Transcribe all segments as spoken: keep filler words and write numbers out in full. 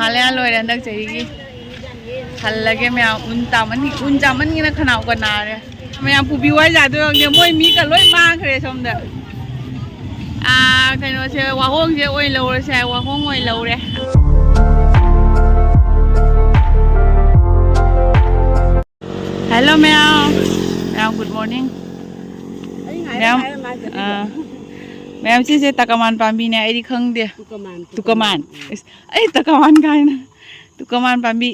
ꯃꯥꯂꯦ ꯂꯣꯏꯔꯦ ꯍꯟꯗꯛ ꯆꯍꯤꯒꯤ꯫ ꯍꯜꯂꯒꯦ ꯃꯌꯥꯝ, ꯎꯟ ꯇꯥꯃꯟ-, ꯎꯟ ꯆꯥꯃꯟꯒꯤꯅ ꯈꯅꯥꯎꯒ ꯅꯥꯔꯦ꯫ ꯃꯌꯥꯝ ꯄꯨꯕꯤꯌꯨ ꯍꯥꯏꯁꯦ ꯑꯗꯨ ꯌꯦꯡꯉꯨꯅꯦ, ꯃꯣꯏ ꯃꯤꯒ ꯂꯣꯏ ꯃꯥꯡꯈ꯭ꯔꯦ ꯁꯣꯝꯗ꯫ ꯑꯥ, ꯀꯩꯅꯣꯁꯦ, ꯋꯥꯍꯣꯡꯁꯦ ꯑꯣꯏꯅ ꯂꯧꯔꯁꯦ ꯍꯥꯏ, ꯋꯥꯍꯣꯡ ꯑꯣꯏꯅ ꯂꯧꯔꯦ꯫ Hello ꯃꯌꯥꯝ꯫ ꯃꯌꯥꯝ, good morning꯫ ꯑꯩ ꯉꯥꯏꯔꯦ, ꯃꯌꯥꯝ, ꯉꯥꯏꯔꯦ, ꯃꯥ ꯆꯠꯈꯤꯗꯣ꯫ ꯑꯥ, ꯃꯌꯥꯝ, ꯁꯤꯁꯦ ꯇꯀꯃꯥꯟ ꯄꯥꯝꯕꯤꯅꯦ, ꯑꯩꯗꯤ ꯈꯪꯗꯦ꯫ ꯇꯨꯀꯃꯥꯟ, ꯇꯨꯀꯃꯥꯟ꯫ ꯇꯨꯀꯃꯥꯟ꯫ ꯏꯁ, ꯑꯩ ꯇꯀꯃꯥꯟ ꯀꯥꯏꯅ꯫ ꯇꯨꯀꯃꯥꯟ ꯄꯥꯝꯕꯤ꯫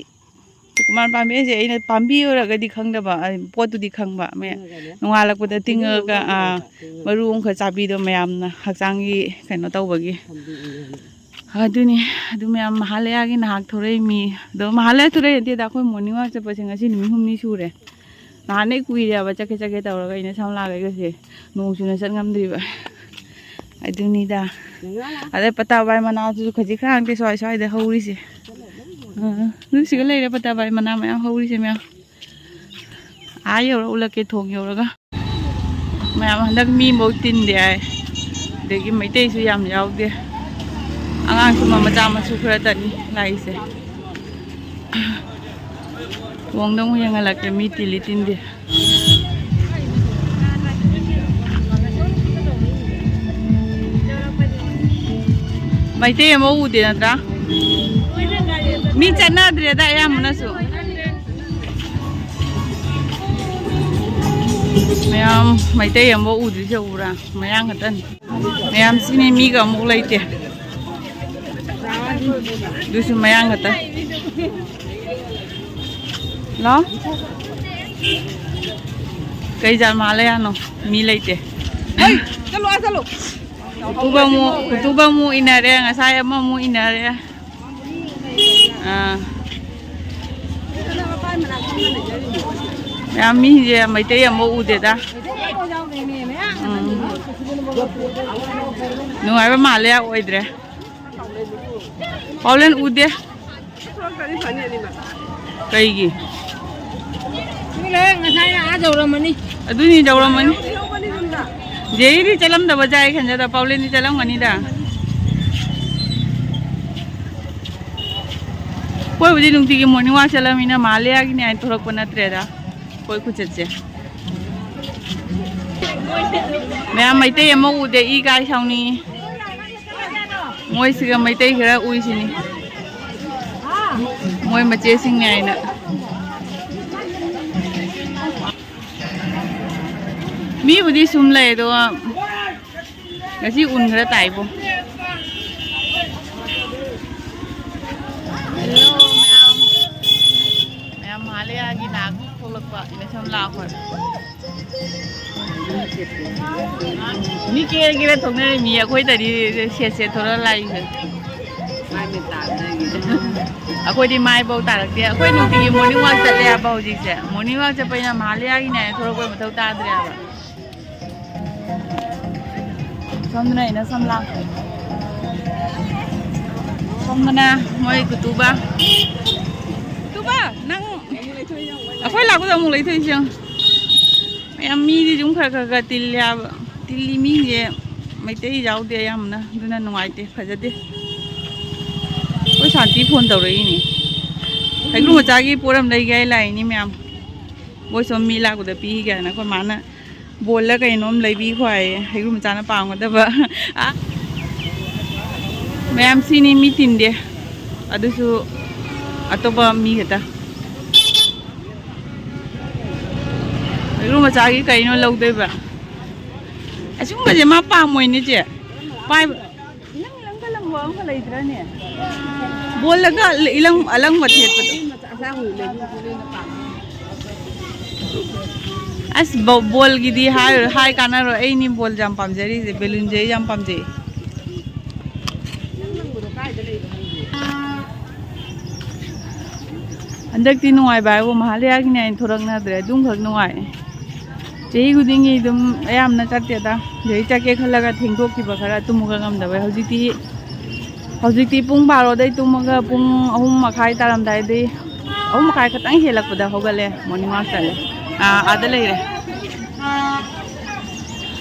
ꯇꯨꯀꯃꯥꯟ ꯄꯥꯝꯕꯤ ꯍꯥꯏꯁꯦ ꯑꯩꯅ ꯄꯥꯝꯕꯤ ꯑꯣꯏꯔꯒꯗꯤ ꯈꯪꯗꯕ, ꯑ, ꯄꯣꯠꯇꯨꯗꯤ ꯈꯪꯕ꯫ ꯃꯌꯥꯝ ꯇꯤꯡꯉꯒꯅꯦ꯫ ꯅꯣꯡꯉꯥꯜꯂꯛꯄꯗ ꯃꯔꯨ ꯇꯤꯡꯉꯒ, ꯑꯃ ꯑꯥ, ꯑꯣꯏꯕ, ꯇꯤꯡꯉꯒ꯫ ꯃꯔꯨ ꯑꯃꯈꯛ ꯆꯥꯕꯤꯗꯣ ꯃꯌꯥꯝꯅ ꯍꯛꯆꯥꯡꯒꯤ ꯀꯩꯅꯣ ꯇꯧꯕꯒꯤ꯫ ꯄꯥꯝꯕꯤ ꯏꯪꯉꯦꯅ꯫ ꯑꯗꯨꯅꯤ, ꯑꯗꯨ ꯃꯌꯥꯝ ꯃꯍꯥꯂꯌꯥꯒꯤ ꯅꯍꯥꯛ ꯊꯣꯔꯛꯏ ꯃꯤ꯫ ꯑꯗꯣ ꯃꯍꯥꯂꯌꯥ ꯊꯣꯔꯛꯏ ꯅꯠꯇꯦꯗ, ꯑꯩꯈꯣꯏ morning walk ꯆꯠꯄꯁꯦ ꯉꯁꯤ ꯅꯨꯃꯤꯠ ꯍꯨꯝꯅꯤ ꯁꯨꯔꯦ꯫ ꯅꯍꯥꯟꯗꯩ ꯀꯨꯏꯔꯦꯕ ꯆꯠꯀꯦ ꯆꯠꯀꯦ ꯇꯧꯔꯒ ꯑꯩꯅ ꯁꯝꯂꯥꯡ ꯂꯩꯀꯥꯁꯦ ꯅꯣꯡ ꯆꯨꯅ ꯆꯠ ꯉꯝꯗ꯭ꯔꯤꯕ꯫ ꯑꯗꯨꯅꯤꯗ꯫ ꯑꯗꯩ ꯄꯇꯥ ꯕꯥꯏ ꯃꯅꯥꯗꯨꯁꯨ ꯈꯖꯤꯛ ꯈꯔ ꯅꯠꯇꯦ ꯁ꯭ꯋꯥꯏ ꯁ꯭ꯋꯥꯏꯗ ꯍꯧꯔꯤꯁꯦ꯫ ꯑꯥ, ꯑꯗꯨ ꯁꯤꯒ ꯂꯩꯔꯦ ꯄꯇꯥ ꯕꯥꯏ ꯃꯅꯥ ꯃꯌꯥꯝ ꯍꯧꯔꯤꯁꯦ ꯃꯌꯥꯝ꯫ ꯑꯥ ꯌꯧꯔ ꯎꯠꯂꯛꯀꯦ ꯊꯣꯡ ꯌꯧꯔꯒ꯫ ꯃꯌꯥꯝ ꯍꯟꯗꯛ ꯃꯤ ꯑꯃꯐꯥꯎ ꯇꯤꯟꯗꯦ ꯍꯥꯏ꯫ ꯑꯗꯒꯤ ꯃꯩꯇꯩꯁꯨ ꯌꯥꯝ ꯌꯥꯎꯗꯦ꯫ ꯑꯉꯥꯡꯁꯨ ꯃꯆꯥ ꯃꯁꯨ ꯈꯔ ꯇꯅꯤ ꯂꯥꯛꯏꯁꯦ꯫ ꯊꯣꯡꯗ ꯑꯃꯨꯛ ꯌꯦꯡꯍꯜꯂꯛꯀꯦ ꯃꯤ ꯇꯤꯜꯂꯤ ꯇꯤꯟꯗꯦ꯫ ꯃꯩꯇꯩ ꯑꯃ ꯎꯗꯦ ꯅꯠꯇ꯭ꯔꯥ? ꯃꯤ ꯆꯠꯅꯗ꯭ꯔꯦꯗ ꯑꯌꯥꯝꯕꯅꯁꯨ꯫ ꯃꯌꯥꯝ ꯃꯩꯇꯩ ꯑꯃꯐꯥꯎ ꯎꯗ꯭ꯔꯤꯁꯦ ꯎꯕ꯭ꯔꯥ? ꯃꯌꯥꯡ ꯈꯛꯇꯅꯤ꯫ ꯃꯌꯥꯝ ꯁꯤꯅꯤ, ꯃꯤꯒ ꯑꯃꯨꯛ ꯂꯩꯇꯦ꯫ ꯑꯗꯨꯁꯨ ꯃꯌꯥꯡ ꯈꯛꯇ꯫ ꯍꯜꯂꯣ? ꯀꯩ ꯖꯥꯠ ꯃꯥꯜꯂꯦ ꯌꯥꯅꯣ? ꯃꯤ ꯂꯩꯇꯦ꯫ ꯍꯩ, ꯆꯠꯂꯣ, ꯑꯥ ꯆꯠꯂꯣ꯫ ꯎꯇꯨꯕ ꯑꯃꯨꯛ, ꯎꯇꯨꯕ ꯑꯃꯨꯛ ꯏꯟꯅꯔꯦ, ꯉꯁꯥꯏ ꯑꯃꯃꯨꯛ ꯏꯟꯅꯔꯦ꯫ ꯑꯥ꯫ ꯌꯥꯝ ꯃꯤꯁꯦ ꯃꯩꯇꯩ ꯑꯃꯐꯥꯎ ꯎꯗꯦꯗ꯫ ꯎꯝ꯫ ꯅꯨꯡꯉꯥꯏꯕ ꯃꯥꯜꯂꯦ, ꯑꯣꯏꯗ꯭ꯔꯦ꯫ ꯄꯥꯎꯂꯦꯟ ꯎꯗꯦ꯫ ꯀꯩꯒꯤ? ꯉꯁꯥꯏꯅ ꯑꯥ ꯌꯧꯔꯝꯃꯅꯤ꯫ ꯑꯗꯨꯅꯤ ꯌꯧꯔꯝꯃꯅꯤ꯫ ꯖꯦꯔꯤꯗꯤ ꯆꯠꯂꯝꯗꯕ ꯖꯥꯏ ꯈꯟꯖꯗ, ꯄꯥꯎꯂꯦꯟꯗꯤ ꯆꯠꯂꯝꯒꯅꯤꯗ꯫ ꯑꯩꯈꯣꯏꯕꯨꯗꯤ ꯅꯨꯡꯇꯤꯒꯤ morning walk ꯆꯠꯂꯃꯤꯅ ꯃꯍꯥꯂꯌꯥꯒꯤꯅꯦ ꯍꯥꯏꯅ ꯊꯣꯛꯂꯛꯄ ꯅꯠꯇ꯭ꯔꯦꯗ꯫ ꯑꯩꯈꯣꯏ ꯈꯨꯆꯠꯁꯦ꯫ ꯃꯌꯥꯝ ꯃꯩꯇꯩ ꯑꯃ ꯎꯗꯦ, ꯏ ꯀꯥꯏ ꯁꯥꯎꯅꯤꯡꯉꯤ꯫ ꯃꯣꯏꯁꯤꯒ ꯃꯩꯇꯩ ꯈꯔ ꯎꯏꯁꯤꯅꯤ꯫ ꯃꯣꯏ ꯃꯆꯦꯁꯤꯡꯅꯦ ꯍꯥꯏꯅ꯫ ꯃꯤꯕꯨꯗꯤ ꯁꯨꯝ ꯂꯩ, ꯑꯗꯣ ꯉꯁꯤ ꯎꯟ ꯈꯔ ꯇꯥꯏꯕꯣ꯫ Hello ꯃꯌꯥꯝ꯫ ꯃꯌꯥꯝ ꯃꯍꯥꯂꯌꯥꯒꯤ ꯅꯥꯛ ꯊꯣꯛꯂꯛꯄ ꯏꯅꯦ ꯁꯝꯂꯥ ꯍꯣꯏ꯫ ꯃꯤ ꯀꯦꯔ ꯀꯦꯔ ꯊꯣꯛꯅꯔꯦ, ꯃꯤ ꯑꯩꯈꯣꯏꯗꯗꯤ ꯁꯦꯠ ꯁꯦꯠ ꯊꯣꯛꯂꯛꯑ ꯂꯥꯛꯏꯁꯦ꯫ ꯑꯩꯈꯣꯏꯗꯤ ꯃꯥꯏꯐꯧ ꯇꯥꯔꯛꯇꯦ꯫ ꯑꯩꯈꯣꯏ ꯅꯨꯡꯇꯤꯒꯤ morning walk ꯆꯠꯂꯦ ꯍꯥꯏꯕ ꯍꯧꯖꯤꯛꯁꯦ꯫ Morning walk ꯆꯠꯄꯅꯤꯅ ꯃꯍꯥꯂꯌꯥꯒꯤꯅꯦ ꯊꯣꯛꯂꯛꯄꯩ ꯃꯊꯧ ꯇꯥꯗ꯭ꯔꯦ ꯍꯥꯏꯕ꯫ ꯁꯣꯝꯗꯅ ꯑꯩꯅ ꯁꯝꯂꯥ꯫ ꯁꯣꯝꯗꯅ ꯃꯣꯏ ꯀꯨꯇꯨꯕ꯫ ꯀꯨꯇꯨꯕ, ꯅꯪ ꯑꯩꯈꯣꯏ ꯂꯥꯛꯄꯗ ꯑꯃꯨꯛ ꯂꯩꯊꯣꯛꯏꯁꯦ ꯌꯦꯡꯉꯨ꯫ ꯃꯌꯥꯝ ꯃꯤꯗꯤ ꯑꯗꯨꯝ ꯈꯔ ꯈꯔ ꯈꯔ ꯇꯤꯜꯂꯦ ꯍꯥꯏꯕ꯫ ꯇꯤꯜꯂꯤ ꯃꯤꯁꯦ ꯃꯩꯇꯩ ꯌꯥꯎꯗꯦ ꯑꯌꯥꯝꯕꯅ, ꯑꯗꯨꯅ ꯅꯨꯡꯉꯥꯏꯇꯦ, ꯐꯖꯗꯦ꯫ ꯑꯩꯈꯣꯏ ꯁꯥꯟꯇꯤ phone ꯇꯧꯔꯛꯏꯅꯦ꯫ ꯍꯩꯀ꯭ꯔꯨ ꯃꯆꯥꯒꯤ ꯄꯣꯠ ꯑꯃ ꯂꯩꯒꯦ ꯍꯥꯏ ꯂꯥꯛꯏꯅꯤ ꯃꯌꯥꯝ꯫ ꯃꯣꯏ ꯁꯣꯝ ꯃꯤ ꯂꯥꯛꯄꯗ ꯄꯤꯒꯦꯅ ꯑꯩꯈꯣꯏ ꯃꯥꯅ ꯕꯣꯜꯂ ꯀꯩꯅꯣꯝ ꯂꯩꯕꯤꯈꯣ ꯍꯥꯏꯌꯦ, ꯍꯩꯀ꯭ꯔꯨ ꯃꯆꯥꯅ ꯄꯥꯝꯒꯗꯕ꯫ ꯑ, ꯃꯌꯥꯝ ꯁꯤꯅꯤ ꯃꯤ ꯇꯤꯟꯗꯦ, ꯑꯗꯨꯁꯨ ꯑꯇꯣꯞꯄ ꯃꯤ ꯈꯛꯇ꯫ ꯍꯩꯀ꯭ꯔꯨ ꯃꯆꯥꯒꯤ ꯀꯩꯅꯣ ꯂꯧꯗꯣꯏꯕ? ꯑꯁꯤꯒꯨꯝꯕꯁꯦ ꯃꯥ ꯄꯥꯝꯃꯣꯏꯅꯦ ꯆꯦ꯫ ꯄꯥꯏꯕ꯫ ꯅꯪ ꯏꯂꯪ ꯀꯂꯪꯕ ꯑꯃꯒ ꯂꯩꯇ꯭ꯔꯅꯦ? ꯕꯣꯜꯂꯒ ꯏꯂꯪ ꯑꯂꯪꯕ ꯊꯦꯠꯄꯗꯣ꯫ ꯑꯁ, ꯕꯣ-, ꯕꯣꯜꯒꯤꯗꯤ ꯍꯥꯏꯔꯣꯏ, ꯍꯥꯏ ꯀꯥꯟꯅꯔꯣꯏ꯫ ꯑꯩꯅꯤ ꯕꯣꯜ ꯌꯥꯝ ꯄꯥꯝꯖꯔꯤꯁꯦ, ꯕꯦꯂꯨꯟꯁꯦ ꯑꯩ ꯌꯥꯝ ꯄꯥꯝꯖꯩ꯫ ꯍꯟꯗꯛꯇꯤ ꯅꯨꯡꯉꯥꯏꯕ ꯍꯥꯏꯕꯨ ꯃꯍꯥꯂꯌꯥꯒꯤꯅꯦ ꯍꯥꯏꯅ ꯊꯣꯔꯛꯅꯗ꯭ꯔꯦ, ꯑꯗꯨꯝꯈꯛ ꯅꯨꯡꯉꯥꯏ꯫ ꯆꯍꯤ ꯈꯨꯗꯤꯡꯒꯤ ꯑꯗꯨꯝ ꯑꯌꯥꯝꯕꯅ ꯆꯠꯇꯦꯗ꯫ ꯑꯗꯩ ꯆꯠꯀꯦ ꯈꯜꯂꯒ ꯊꯦꯡꯗꯣꯛꯈꯤꯕ ꯈꯔ, ꯇꯨꯝꯃꯒ ꯉꯝꯗꯕꯩ꯫ ꯍꯧꯖꯤꯛꯇꯤ, ꯍꯧꯖꯤꯛꯇꯤ ꯄꯨꯡ ꯕꯥꯔꯣꯗꯩ ꯇꯨꯝꯃꯒ ꯄꯨꯡ ꯑꯍꯨꯝ ꯃꯈꯥꯏ ꯇꯥꯔꯝꯗꯥꯏꯗꯩ, ꯑꯍꯨꯝ ꯃꯈꯥꯏ ꯈꯛꯇꯪ ꯍꯦꯜꯂꯛꯄꯗ ꯍꯧꯒꯠꯂꯦ, morning walk ꯆꯠꯂꯦ꯫ ꯑꯥ, ꯑꯥꯗ ꯂꯩꯔꯦ꯫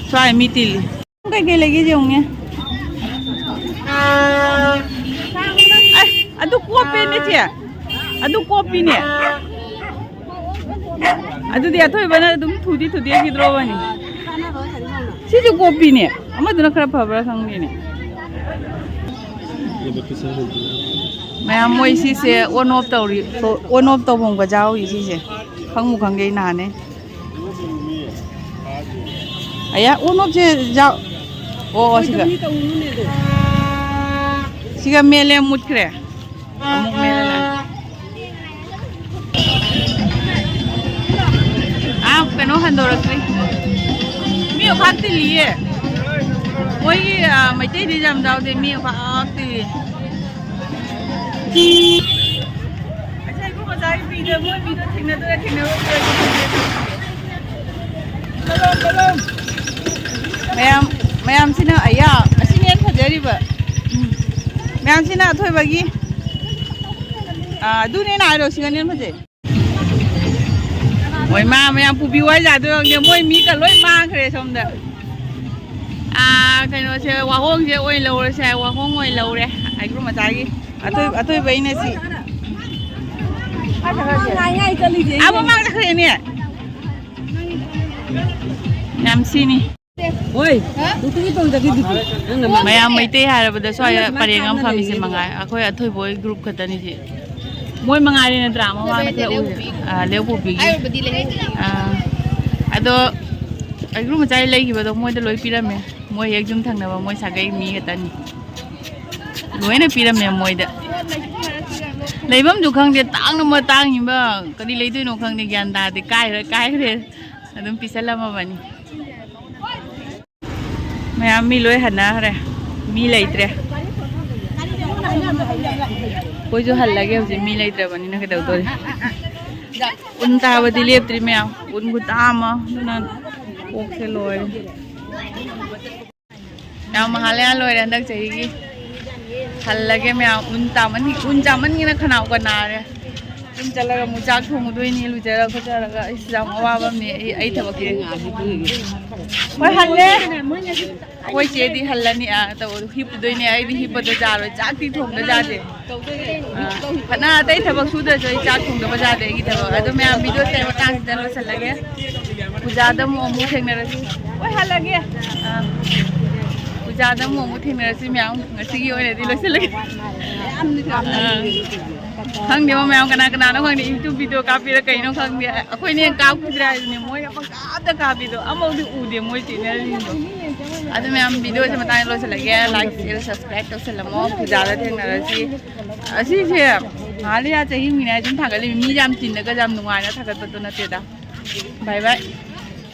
ꯁ꯭ꯋꯥꯏ ꯃꯤ ꯇꯤꯜꯂꯤ꯫ ꯀꯩꯀꯩ ꯂꯩꯒꯦ ꯌꯦꯡꯉꯨꯅꯦ꯫ ꯑꯁ, ꯑꯗꯨ ꯀꯣꯞꯄꯦꯅꯦ ꯆꯦ꯫ ꯑꯗꯨ ꯀꯣꯄꯤꯅꯦ꯫ ꯑꯗꯨꯗꯤ ꯑꯊꯣꯏꯕꯅ ꯑꯗꯨꯝ ꯊꯨꯗꯤ ꯊꯨꯗꯦꯛꯈꯤꯗ꯭ꯔꯣꯕꯅꯤ꯫ ꯁꯤꯁꯨ ꯀꯣꯄꯤꯅꯦ꯫ ꯑꯃꯗꯨꯅ ꯈꯔ ꯐꯕ꯭ꯔꯥ ꯈꯪꯗꯦꯅꯦ꯫ ꯃꯌꯥꯝ ꯃꯣꯏ ꯁꯤꯁꯦ ꯑꯣꯟ ꯑꯣꯐ ꯇꯧꯔꯤ꯫ ꯑꯣꯟ ꯑꯣꯐ ꯇꯧꯐꯝꯒ ꯌꯥꯎꯔꯤ ꯁꯤꯁꯦ꯫ ꯈꯪꯕꯨ ꯈꯪꯗꯦ ꯑꯩ ꯅꯍꯥꯟꯅꯦ꯫ ꯑꯌꯥ, ꯑꯣꯟ ꯑꯣꯐꯁꯦ ꯌꯥꯎ-, ꯑꯣ, ꯑꯣ, ꯁꯤꯒ꯫ ꯁꯤꯒ ꯃꯦꯜꯂꯦ, ꯃꯨꯠꯈ꯭ꯔꯦ꯫ ꯑꯃꯨꯛ ꯃꯦꯜꯂꯦ꯫ ꯑꯥ, ꯀꯩꯅꯣ ꯍꯟꯗꯣꯔꯛꯇ꯭ꯔꯤ꯫ ꯃꯤ ꯑꯣꯈꯥꯛ ꯇꯤꯜꯂꯤꯌꯦ꯫ ꯃꯣꯏꯒꯤ, ꯑꯥ, ꯃꯩꯇꯩꯗꯤ ꯌꯥꯝ ꯌꯥꯎꯗꯦ, ꯃꯤ ꯑꯣꯈꯥꯛ ꯇꯤꯜꯂꯤ꯫ ꯉꯁꯥꯏ ꯒ꯭ꯔꯨꯞ ꯃꯆꯥꯒꯤ ꯃꯤꯗꯣ, ꯃꯣꯏ ꯃꯤꯗꯣ ꯊꯦꯡꯅꯗꯣꯏꯔꯥ ꯊꯦꯡꯅꯔꯣꯏꯗꯣꯏꯔꯥ ꯈꯪꯗꯦ꯫ ꯃꯌꯥꯝ, ꯃꯌꯥꯝꯁꯤꯅ, ꯑꯌꯥ, ꯑꯁꯤꯅ ꯍꯦꯟꯅ ꯐꯖꯔꯤꯕ꯫ ꯎꯝ꯫ ꯃꯌꯥꯝꯁꯤꯅ ꯑꯊꯣꯏꯕꯒꯤ, ꯑꯥ, ꯑꯗꯨꯅꯦ ꯑꯩꯅ ꯍꯥꯏꯔꯣ, ꯁꯤꯒꯅ ꯍꯦꯟꯅ ꯐꯖꯩ꯫ ꯃꯣꯏ ꯃꯥ ꯃꯌꯥꯝ ꯄꯨꯕꯤꯌꯨ ꯍꯥꯏ ꯌꯥꯗꯣꯏ ꯈꯪꯗꯦ꯫ ꯃꯣꯏ ꯃꯤꯒ ꯂꯣꯏ ꯃꯥꯡꯈ꯭ꯔꯦ ꯁꯣꯝꯗ꯫ ꯑꯥ, ꯀꯩꯅꯣꯁꯦ, ꯋꯥꯍꯣꯡꯁꯦ ꯑꯣꯏꯅ ꯂꯧꯔꯁꯦ ꯍꯥꯏ, ꯋꯥꯍꯣꯡ ꯑꯣꯏꯅ ꯂꯧꯔꯦ꯫ ꯑꯩꯒ꯭ꯔꯨ ꯃꯆꯥꯒꯤ ꯑꯊꯣꯏ-, ꯑꯊꯣꯏꯕꯩꯅ ꯁꯤ꯫ ꯉꯥꯏ ꯉꯥꯏ ꯆꯠꯂꯤꯁꯦ꯫ ꯑꯥ, ꯃꯃꯥꯡ ꯆꯠꯈ꯭ꯔꯦꯅꯦ꯫ ꯌꯥꯝ ꯁꯤꯅꯤ꯫ ꯍꯣꯏ, ꯗꯨꯇꯤꯒꯤ ꯇꯣꯡꯖꯈꯤꯗꯨꯗꯤ꯫ ꯅꯪꯅ ꯃꯥ-, ꯃꯌꯥꯝ ꯃꯩꯇꯩ ꯍꯥꯏꯔꯕꯗ ꯁ꯭ꯋꯥꯏꯗ ꯅꯪꯅ ꯄꯔꯦꯡ ꯑꯃ ꯀꯥꯞꯅ ꯐꯝꯃꯤꯁꯦ ꯂꯩꯌꯦ꯫ ꯃꯉꯥꯏ꯫ ꯑꯩꯈꯣꯏ ꯑꯊꯣꯏꯕ ꯍꯣꯏ ꯒ꯭ꯔꯨꯞ ꯈꯛꯇꯅꯤ ꯁꯤ꯫ ꯃꯣꯏ ꯃꯉꯥꯏꯔꯦ ꯅꯠꯇ꯭ꯔꯥ? ꯃꯃꯥꯡꯗ ꯈꯔ ꯎꯏ꯫ ꯑꯥ, ꯂꯦꯎ ꯄꯣꯛꯄꯤꯒꯤ꯫ ꯑꯥ, ꯑꯗꯣ ꯑꯩ ꯒ꯭ꯔꯨꯞ ꯃꯆꯥꯒꯤ ꯂꯩꯈꯤꯕꯗꯣ ꯃꯣꯏꯗ ꯂꯣꯏ ꯄꯤꯔꯝꯃꯦ꯫ ꯃꯣꯏ ꯍꯦꯛ ꯌꯨꯝ ꯊꯪꯅꯕ ꯃꯣꯏ ꯁꯥꯒꯩ ꯃꯤ ꯈꯛꯇꯅꯤ꯫ ꯂꯣꯏꯅ ꯄꯤꯔꯝꯃꯦ ꯃꯣꯏꯗ꯫ ꯂꯩꯐꯝꯁꯨ ꯈꯪꯗꯦ, ꯇꯥꯡꯅ ꯃ-, ꯇꯥꯡꯉꯤꯕ꯫ ꯀꯔꯤ ꯂꯩꯗꯣꯏꯅꯣ ꯈꯪꯗꯦ, ꯒ꯭ꯌꯥꯟ ꯇꯥꯗꯦ꯫ ꯀꯥꯏꯔ ꯀꯥꯏꯈ꯭ꯔꯦ꯫ ꯑꯗꯨꯝ ꯄꯤꯁꯜꯂꯝꯃꯕꯅꯤ꯫ ꯃꯌꯥꯝ ꯃꯤ ꯂꯣꯏ ꯍꯟꯅꯈ꯭ꯔꯦ꯫ ꯃꯤ ꯂꯩꯇ꯭ꯔꯦ꯫ ꯑꯩꯈꯣꯏꯁꯨ ꯍꯜꯂꯒꯦ ꯍꯧꯖꯤꯛ, ꯃꯤ ꯂꯩꯇ꯭ꯔꯕꯅꯤꯅ ꯀꯩꯗꯧꯗꯣꯔꯤ꯫ ꯎꯟ ꯇꯥꯕꯗꯤ ꯂꯦꯞꯇ꯭ꯔꯤ ꯃꯌꯥꯝ꯫ ꯎꯟ ꯈꯨꯇꯥ ꯑꯃ꯫ ꯑꯗꯨꯅ ꯀꯣꯛꯁꯦ ꯂꯣꯏꯔꯦ꯫ ꯌꯥꯝ ꯃꯍꯥꯂꯌꯥ ꯂꯣꯏꯔꯦ ꯍꯟꯗꯛ ꯆꯍꯤꯒꯤ꯫ ꯍꯜꯂꯒꯦ ꯃꯌꯥꯝ, ꯎꯟ ꯇꯥꯃꯟ-, ꯎꯟ ꯆꯥꯃꯟꯒꯤꯅ ꯈꯅꯥꯎꯒ ꯅꯥꯔꯦ꯫ ꯌꯨꯝ ꯆꯠꯂꯒ ꯑꯃꯨꯛ ꯆꯥꯛ ꯊꯣꯡꯉꯨꯗꯣꯏꯅꯤ, ꯂꯨꯖꯔ ꯈꯣꯠꯆꯔꯒ꯫ ꯑꯩꯁ, ꯌꯥꯝ ꯑꯋꯥꯕ ꯑꯃꯅꯦ ꯑꯩ, ꯑꯩ ꯊꯕꯛꯁꯦ꯫ ꯍꯣꯏ, ꯍꯜꯂꯦ꯫ ꯑꯩꯈꯣꯏ ꯆꯦꯗꯤ ꯍꯜꯂꯅꯤ, ꯑꯥ, ꯇꯧ, ꯍꯤꯞꯄꯨꯗꯣꯏꯅꯦ꯫ ꯑꯩꯗꯤ ꯍꯤꯞꯄꯗ ꯆꯥꯔꯣꯏ, ꯆꯥꯛꯇꯤ ꯊꯣꯡꯗ ꯆꯥꯗꯦ꯫ ꯑꯥ, ꯐꯅ ꯑꯇꯩ ꯊꯕꯛ ꯁꯨꯗ꯭ꯔꯁꯨ ꯑꯩ ꯆꯥꯛ ꯊꯣꯡꯗꯕ ꯌꯥꯗꯦ ꯑꯩꯒꯤ ꯊꯕꯛ꯫ ꯑꯗꯣ ꯃꯌꯥꯝ, ꯚꯤꯗꯤꯑꯣꯁꯦ ꯃꯇꯥꯡꯁꯤꯗ ꯂꯣꯏꯁꯤꯜꯂꯒꯦ꯫ ꯄꯨꯖꯥꯗ ꯑꯃꯨꯛ ꯑꯃꯨꯛ ꯊꯦꯡꯅꯔꯁꯤ꯫ ꯍꯣꯏ, ꯍꯜꯂꯒꯦ꯫ ꯑꯥ, ꯄꯨꯖꯥꯗ ꯑꯃꯨꯛ ꯑꯃꯨꯛ ꯊꯦꯡꯅꯔꯁꯤ ꯃꯌꯥꯝ꯫ ꯉꯁꯤꯒꯤ ꯑꯣꯏꯅꯗꯤ ꯂꯣꯏꯁꯤꯜꯂꯒꯦ꯫ ꯑꯥ, ꯈꯪꯗꯦꯕ ꯃꯌꯥꯝ, ꯀꯅꯥ ꯀꯅꯥꯅꯣ ꯈꯪꯗꯦ, YouTube ꯚꯤꯗꯤꯑꯣ ꯀꯥꯞꯄꯤꯔ ꯀꯩꯅꯣ ꯈꯪꯗꯦ꯫ ꯑꯩꯈꯣꯏꯅ ꯍꯦꯟꯅ ꯀꯥꯞꯈꯤꯗ꯭ꯔꯦ ꯍꯥꯏꯗꯨꯅꯦ, ꯃꯣꯏꯅ ꯄꯪꯀꯥꯞꯇ ꯀꯥꯞꯄꯤꯗꯣ꯫ ꯑꯃꯐꯥꯎꯗꯤ ꯎꯗꯦ ꯃꯣꯏ ꯆꯦꯅꯦꯜꯁꯤꯡꯗꯣ꯫ ꯑꯗꯨ ꯃꯌꯥꯝ, ꯚꯤꯗꯤꯑꯣꯁꯦ ꯃꯇꯥꯡꯗ ꯂꯣꯏꯁꯤꯜꯂꯒꯦ꯫ Like, share, subscribe ꯇꯧꯁꯜꯂꯝꯃꯣ꯫ ꯄꯨꯖꯥꯗ ꯊꯦꯡꯅꯔꯁꯤ꯫ ꯑꯁꯤꯁꯦ ꯃꯥꯂꯤꯌꯥ ꯆꯍꯤ ꯍꯨꯝꯐꯨꯅꯦ ꯍꯥꯏ ꯁꯨꯝ ꯊꯥꯒꯠꯂꯤꯃꯤ꯫ ꯃꯤ ꯌꯥꯝ ꯆꯤꯟꯅꯒ ꯌꯥꯝ ꯅꯨꯡꯉꯥꯏꯅ ꯊꯥꯒꯠꯄꯗꯣ ꯅꯠꯇꯦꯗ꯫ Bye bye꯫